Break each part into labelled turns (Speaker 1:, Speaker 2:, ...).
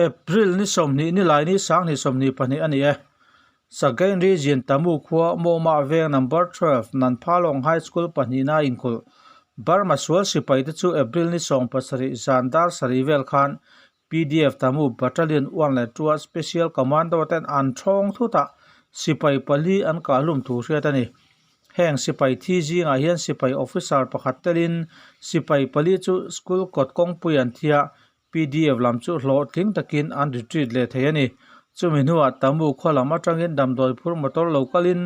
Speaker 1: April ni 20 nilai ni 2022 a ni e. Sagaing Region Tamu khua Mawma veng Number 12 Nanphalong High School pahnihna inkulh Burma sual sipai te chu April ni 17 zan dar sarih vel khan PDF Tamu Battalion 1 leh 2 a Special Commando ten an thawng thut a, sipai pali an kahhlum thu hriat a ni. Heng sipai thi zingah hian sipai officer pakhat telin sipai pali chu school kawt kawngpui an thi a, PDF lam chu hlawhtling takin an retreat leh thei a ni. Chumi hnuah Tamu khaw lam atangin damdawi phur motor lo kalin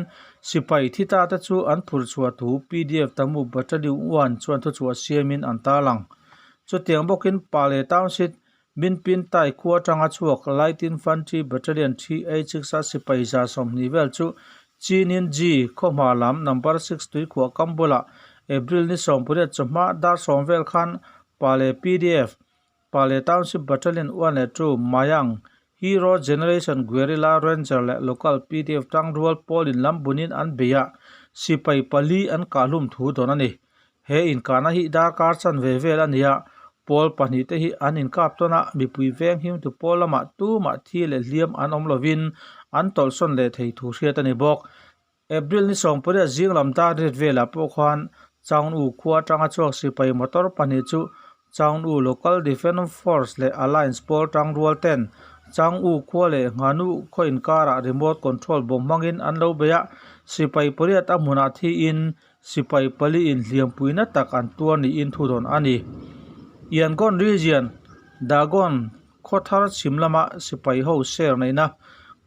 Speaker 1: sipai thi ta te chu an phur chhuah thu PDF Tamu Battalion 1 chuan thuchhuah siamin an tarlang. Chutiang bawkin Pale Township Minpin Tai khua atanga chhuak Light Infantry Battalion 386 a sipai 120 vel chu Chinin G khawhma lam Number 6 tuikhuah kam bulah April ni 18 chawhma dar 10 vel khan Pale PDF, Pale Township Battalion 1 leh 2, Mayang, Hero Generation Guerrilla Ranger leh Local PDF tangrual pawlin lam bunin an bei a, sipai pali an kahhlum thu dawn a ni. He inkahna hi darkar chanve vel a ni a, pawl pahnih te hi an inkap tawn a, mipui veng himtu pawl lamah tumah thi leh hliam an awm lovin an tawlhsawn leh thei thu hriat a ni bawk. April ni 18 zing lam dar riat velah pawh khan Chaung U khua atanga chhuak sipai motor pahnih chu Chaung U Local Defence Force leh Alliance pawl tangrual ten Chaung U khua leh Nghanu khaw inkarah remote control bomb hmangin an lo bei a, sipai pariat a hmunah thiin Sipai pali in hliampuina tak an tuar niin thu dawn a ni. Yangon Region, Dagon khawthar chhim lama sipai ho share neihna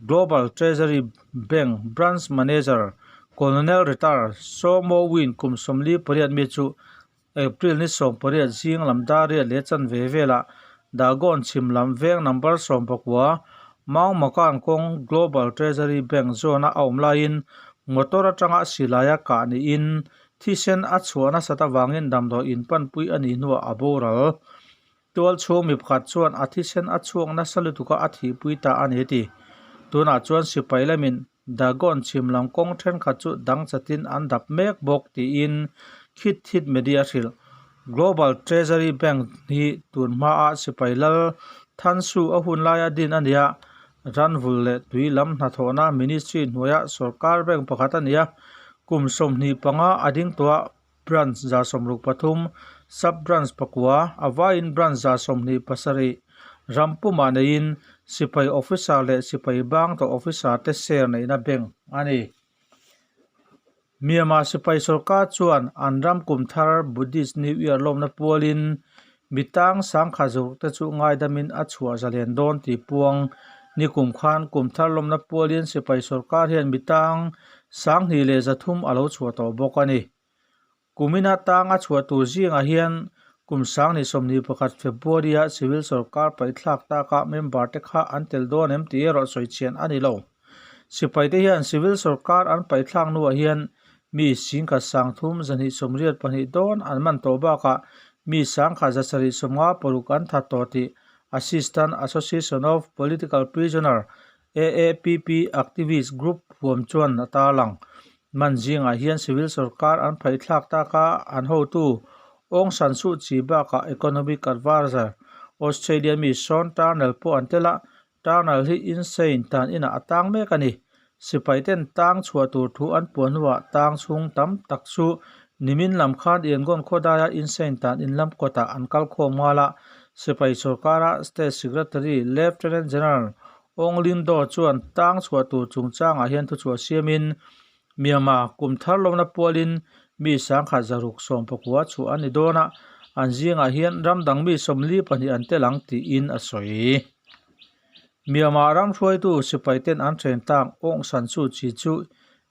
Speaker 1: Global Treasury Bank Branch Manager Colonel Retd Saw Mo Win kum 48 mi chu April ni 18 zing lam dar riat leh chanve velah Dagon chhim lam veng number 19 Mount Makan kawng Global Treasury Bank zawn-a a awm laiin motor atanga silaia kah niin thisen a chhuah nasat avangin damdawi inpanpui a nih hnuah a boral. Tual chhung mi pakhat chuan a thisen a chhuak nasa lutuka a thihpui ta a ni a ti. Tunah chuan sipai lamin Dagon chhim lam kawng thenkhat chu dang chatin an dap mek bawk tiin Khit Thit Media a hrilh. Global Treasury Bank hi tun hmaa sipai lal Thansu a hun laia din a ni a, ranvul leh tui lam hnathawhna ministry hnuaia sorkar bank pakhat a ni a, kum 25 a ding tawh a, branch 63, sub branch pakua, a vaiin branch 27 ram pumah neiin sipai officer leh sipai bang tawh officer te share neihna bank a ni. Myanmar sipai sorkar chuan an ram kum thar Buddhist New Year lawmna pualin mi tang sangkha zuruk te chu ngaidamin a chhuah zalen dawn tih puang ni kum khan kum thar lawmna pualin sipai sorkar hian mi tang 2300 a lo chhuah tawh bawk a ni. Kumina tang a chhuah tur zingah hian kum 2021 February a civil sorkar paihthlak taka member te kha an tel dawn em tih erawh sawi chhian a ni lo. Sipai te hian civil sorkar an paihthlak hnuah hian mi 1382 dawn an man tawh bakah mi 1756 an that tawh tih Assistant Association of Political Prisoner, AAPP, activist group huam chuan a tarlang. Man zingah hian civil sorkar an phaihthlak taka an hotu Aung San Suu Kyi bakah economic advisor Australia mi Sean Turnell pawh an tel a, Turnell hi insane tan inah a tang mek a ni. Sipai ten tang chhuah tur thu an puan hnuah tang chhung tam tak chu nimin lam khan Yangon khawdaia insane tan in lam kawtah an kal khawm nghal a. Sipai sorkara State Secretary Lieutenant General Aung Lin Daw chuan tang chhuah tur chungchangah hian thuchhuah siamin Myanmar kum thar lawmna pualin mi 1690 chhuah a ni dawn a, an zingah hian ram dang mi 42 an tel ang tiin a sawi. Myanmar ram hruaitu sipai ten an then tak Aung San Suu Kyi chu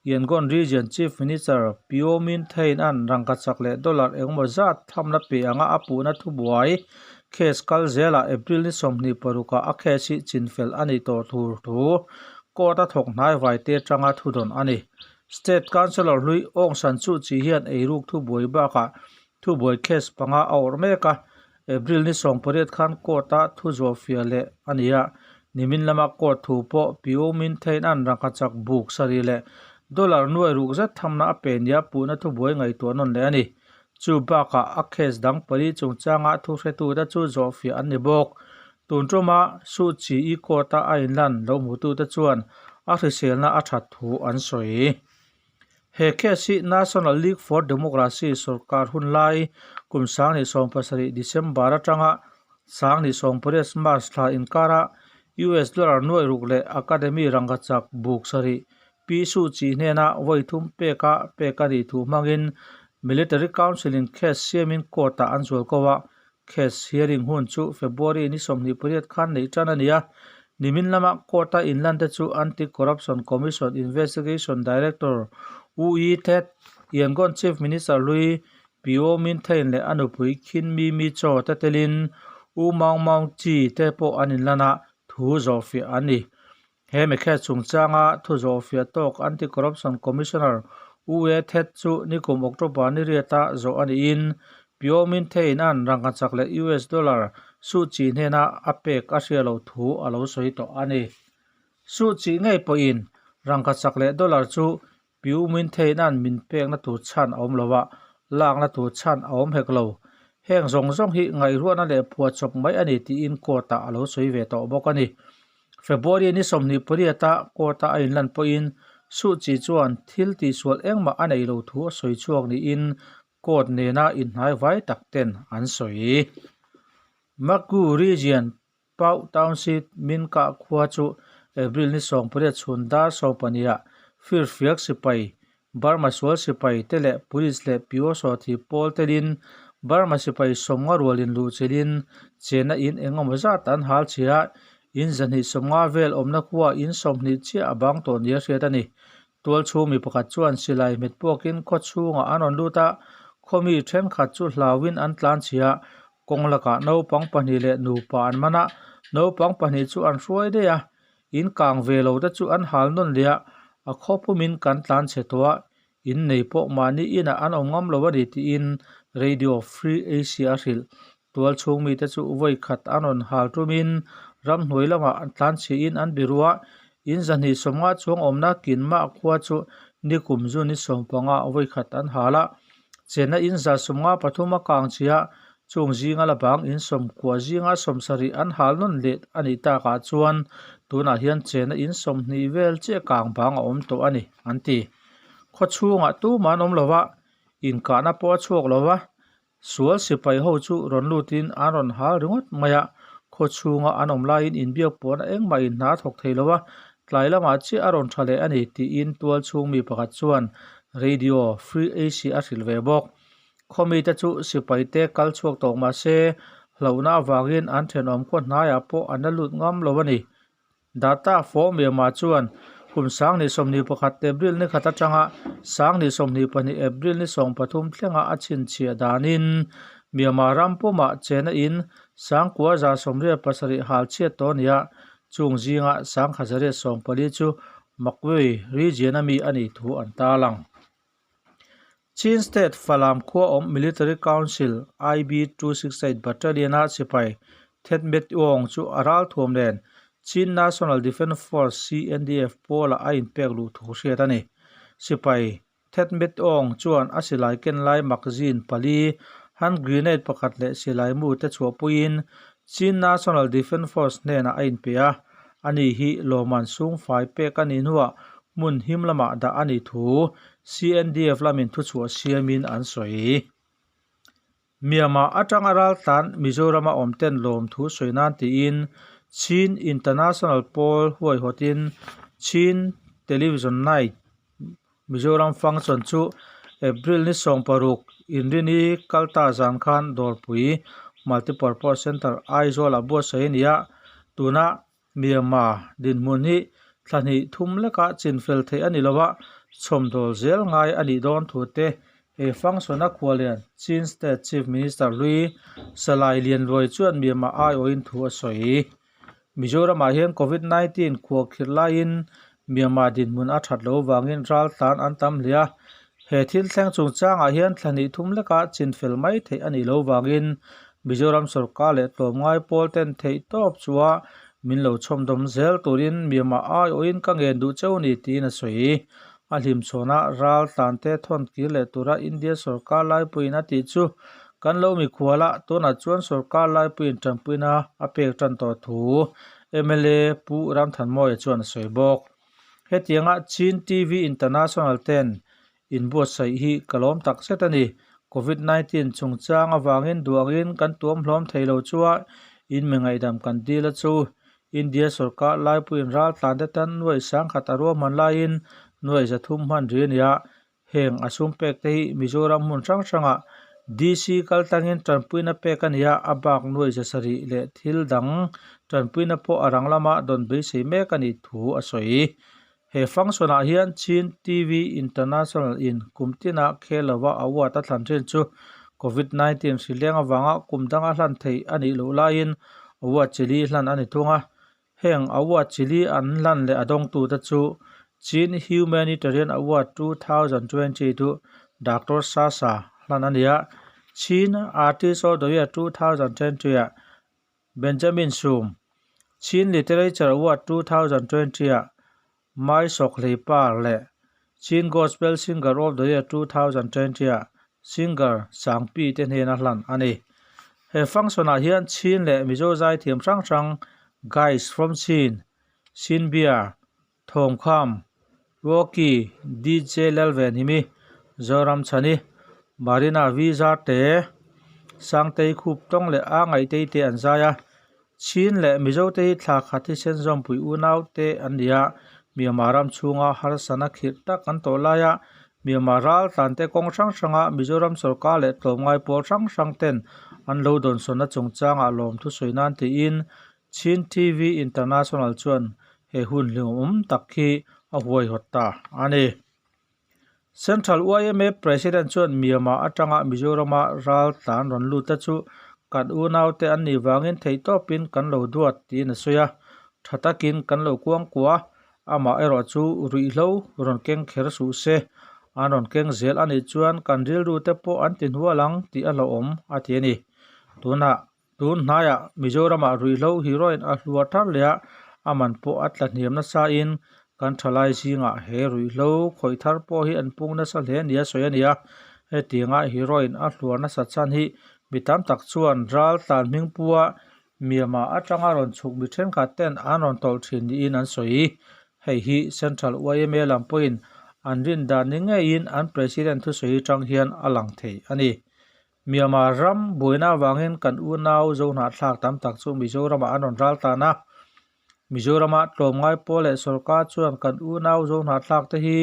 Speaker 1: Yangon Region Chief Minister Pyo Min Thein an rangkachak leh dollar engemaw zat thamna pe anga a puhna thubuai case kal zelah April ni 26 ah a case hi chinfel a ni tawh tur thu court a thawk hnai vai te atanga thudawn a ni. State Councillor hlui Aung San Suu Kyi hian eiruk thubuai bakah thubuai case panga a awrh mek a, April ni 18 khan court a thu zawh fiah leh a ni a, nimin lama court thu pawh Pyo Min Thein an rangkachak buk sarih leh dollar nuai ruk zet thamna a pe nia puhna thubuai ngaihtuah nawn leh a ni. Chu bakah a case dang pali chungchanga thu hretute chu zawh fiah an ni bawk. Tun tuma Suu Kyi-i court-a a inlan lo hmutute chuan a hriselna a that thu an sawi. He case hi National League for Democracy sorkar hun lai kum 2017 December atanga 2018 March thla inkara US dollar nuai ruk leh Academy rangkachak buk sarih Pi Suu Kyi hnena vawi thum peka pek a nih thu hmangin Military Council in case siamin court-ah an zual ko a, Case hearing hun chu February ni 28 khan neih tan a ni a, nimin lama court-a inlante chu Anti-Corruption Commission Investigation Director U Yi Thet, Yangon Chief Minister hlui Pyo Min Thein leh a nupui Khin Mi Mi Chaw te telin U Maung Maung Kyi te pawh an inlan a, thu zawhfiah an ni. He Mekhe chungchanga thu zawhfiah tawk Anti-Corruption Commissioner U E Thet chu nikum October ni riata zawh a niin Pyo Min Thein an rangkachak leh US dollar Suu Kyi hnena a pek a hria lo thu a lo sawi tawh a ni. Suu Kyi ngei pawhin rangkachak leh dollar chu Pyo Min Thein an min pekna tur chhan a awm lo a, lakna tur chhan a awm hek lo. Heng zawng zawng hi ngaihruatna leh phuahchawp mai a ni tiin court-ah a lo sawi ve tawh bawk a ni. February ni 28-a court-a a inlan pawhin Suu Kyi chuan thil tihsual engmah a neih loh thu a sawi chhuak niin court nena inhnai vai tak ten an sawi. Maggu region Pau Township Minka khua chu April ni 18 chhun dar 12-ah firfiak sipai Burma sual sipai te leh police leh Pyo Sawthi pawl telin Burma sipai sawmnga rualin luhchilhin chenna in engemaw zat an hal chhia a, in 250 vel awmna khua in 20 chiah a bang tawh nia hriat a ni. Tual chhung mi pakhat chuan silai hmet puakin khaw chhungah an rawn lut a, khaw mi thenkhat chu hlauin an tlan chhia a, kawng lakah naupang pahnih leh nupa an man a, naupang pahnih chu an hruai daih a, In kang ve lo te chu an hal nawn leh a, a khaw pumin kan tlan chhe tawh a, in nei pawh mahni inah an awm ngam lo a ni tiin Radio Free Asia a hrilh. Tual chhung mite chu vawi khat an rawn hal tumin ramhnuai lamah an tlan chhiahin an biru a, in 250 chuang awmna Kinmah khua chu nikum zu ni 15 vawi khat an hal a, chenna in 153 a kang chhia a, Chung zinga la bang in 90 zinga 70 an hal nawn leh a nih takah chuan tunah hian chena in 20 vel chiah kang bang a awm tawh a ni, an ti. Khaw chhungah tumah an awm lo va, inkahna pawh a chhuak lo va, sual sipai ho chu rawn lutin an rawn hal ringawt mai a, khaw chhunga an awm laiin inbiak pawhna engmah in hna a thawk thei lo va, tlai lamah chiah a rawn tha leh a ni, tiin tual chhung mi pakhat chuan Radio Free Asia a hrilh ve bawk. Khawmite chu sipaite kal chhuak tawh mah se, hlauhna avangin an thenawm khaw hnaiah pawh an la lut ngam lo a ni. Data Fo Myanmar chuan kum 2021 April ni khat atanga 2022 April ni 13 thlenga a chhinchhiah danin Myanmar ram pumah chena in 9,187 hal chhiat tawh a ni a, chung zinga 1,114 chu Magway region a mi a nih thu an tarlang. Chin State Falam khua awm Military Council IB 268 Battalion-a sipai Thet Met Aung chu a ralthuam nen Chin National Defence Force, CNDF, pawlah a inpek luh thu hriat a ni. Sipai Thet Met Aung chuan a silai ken lai magazine pali, hand grenade pakhat leh silai mu te chhuahpuiin Chin National Defence Force hnenah a inpe a, ani hi lawmman sungfai pek a nih hnuah hmun him lamah dah a nih thu CNDF lamin thuchhuah siamin an sawi. Myanmar atanga raltlan Mizorama awm ten lawmthu sawi nan tiin Chin International Pawl huaihawtin Chin Television Night Mizoram function chu April ni 16 Inrini kalta zan khan Dawrpui Multipurpose Centre Aizawlah buatsaih a ni a, tuna Myanmar dinhmun hi thla hnih thum leka chinfel theih a ni lo a, chhawmdawl zel ngai a nih dawn thu te he function-a khualian Chin State Chief Minister hlui Salai Lianluai chuan Myanmar aiawhin thu a sawi. Mizoramah hian Covid 19 khuahkhirh laiin Myanmar dinhmun a that loh vangin raltlan an tam hle a, he thil thleng chungchangah hian thla hnih thum leka chinfel mai theih a nih loh vangin Mizoram sorkar leh tlawmngai pawl ten theih tawp chua min lo chhawmdawm zel turin Myanmar aiawhin ka ngen duh cheu ni tiin a sawi. A hlimchhawnah raltlan te thawn kir leh tura India sorkar laipuiin a tih chu. Kan lo mikhual a, tunah chuan sorkar laipuiin tanpuina a pek tan tawh thu mla Pu Ramthanmawia chuan a sawi bawk. Hetianga Chin TV International ten inbuatsaih hi ka lawm tak zet a ni. Covid 19 chungchang avangin duangin kan tuam hlawm thei lo chua in mi ngaihdam kan dil a chu. India sorkar laipuiin raltlan te tan nuai sangkhat a ruahman laiin nuai zathum hman ri a ni a, Heng a sum pek te hi Mizoram hmun hrang hrangah DC kal tlangin tanpuina pek a ni a, a bak nuai za sarih leh thil dang tanpuina pawh a rang lama dawn beisei mek a nih thu a sawi. He function ah hian Chin TV International in kum tina khel lova award a thlan thin chu Covid 19 hri leng avanga kum danga hlan theih a nih loh laiin award chili hlan a ni thung a. Heng award chili an hlan leh a dawngtute chu Chin Humanitarian Award 2020 chu Doctor Sasa hlan a ni a, Chin Artist of the Year 2020 ah Benjamin Sum, Chin Literature Award 2020 ah Mai Sawkhlei Par leh Chin Gospel Singer of the Year 2020 ah Singer Sangpi te hnena hlan a ni. He function ah hian Chin leh Mizo zaithiam hrang hrang Guys from Chin, Chin Beer, Thawmkham, Rocky, DJ Lalvenhimi, Zoram Chhani, Marina V Zarte, Sangtei Khup Tawng leh A Ngaihtei te an zai a. Chin leh Mizote hi thla khat hi senzawmpui unaute an ni a, Myanmar ram chhunga harsana khirh tak an tawh laia Myanmar raltlante kawng hrang hranga Mizoram sorkar leh tlawmngai pawl hrang hrang ten an lo dawnsawnna chungchangah lawmthu sawi nan tiin Chin TV International chuan he hun hlimawm tak hi a huaihawt ta a ni. Central yma President chuan Myanmar atanga Mizorama raltlan rawn lut te chu kan unaute an nih vangin theihtawpin kan lo duat tiin a sawi a, tha takin kan lo kuang kuah a, amah erawh chu ruihhlo rawn keng kher suh se, an rawn keng zel a nih chuan kan rilru te pawh an ti hnual ang tih a hlauhawm a ti a ni. Tunah Tun hnaiah Mizoramah ruihhlo heroin a hluar thar leh a, a man pawh a tla hniam nasain kan thalai zingah he ruihhlo khawih thar pawh hi an pung nasa hle nia sawi a ni a. Hetianga heroin a hluar nasa chhan hi mi tam tak chuan ral tlan hming pua Myanmar atanga rawn chhuk mi thenkhat ten an rawn tawlh thin niin an sawi. Hei hi Central yma lam pawhin an rin dan ni ngeiin an President thusawi atang hian a lang thei a ni. Myanmar ram buaina avangin kan unau zohnahthlak tam tak chu Mizoramah an rawn ral tan a. Mizorama tlawmngai pawl leh sorkar chuan kan unau zohnahthlak te hi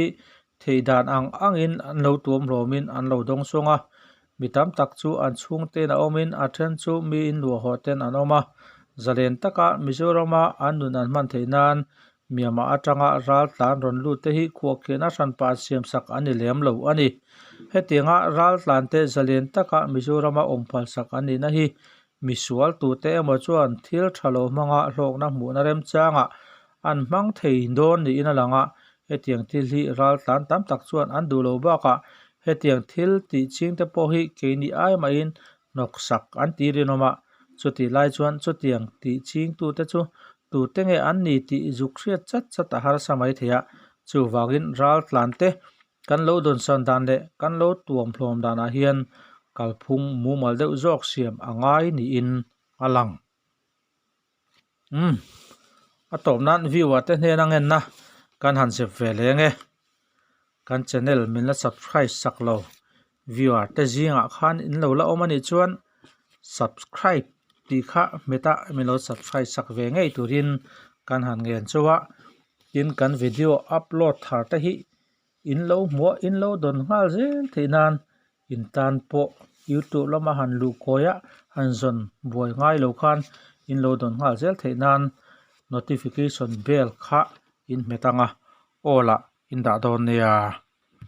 Speaker 1: theih dan ang angin an lo tuam hlawmin an lo dawng sawng a. Mi tam tak chu an chhungte'n a awmin a then chu mi inluahhaw ten an awm a. Zalen taka Mizorama an nun an hman theih nan Myanmar atanga raltlan rawn lut te hi khuahkhiahna hranpa siamsak an ni lem lo a ni. Hetianga raltlante zalen taka Mizorama awm phalsak an nihna hi misual tute emaw chuan thil tha lo hmanga hlawkna hmuhna remchangah an hmang thei dawn niin a lang a, hetiang thil hi raltlan tam tak chuan an duh lo bakah hetiang thil tih chingte pawh hi keini ai mahin hnawksak an ti rinawm a, chutih lai chuan chutiang tih chingtute chu tute nge an ni tih zuk hriat chat chat a harsa mai thei a, chuvangin raltlan te kan lo dawnsan dan leh kan lo tuam hlawm danah hian kalphung mumal deuh zawk siam a ngai niin a lang. Umm a tawp nan viewer te hnena ngenna kan han zep ve leng e. Kan channel min la subscribe sak lo viewer te zingah khan in lo la awm a nih chuan subscribe tih kha hmet a min lo subscribe sak ve ngei turin kan han ngen chu a. Tin kan video upload thar te hi in lo hmuh a in lo dawn nghal zel theih nan in tan pawh youtube lama han luh kawi a han zawn buai ngai lo khan in lo dawn nghal zel theih nan notification bell kha in hmet ang a aw lah in dah dawn nia.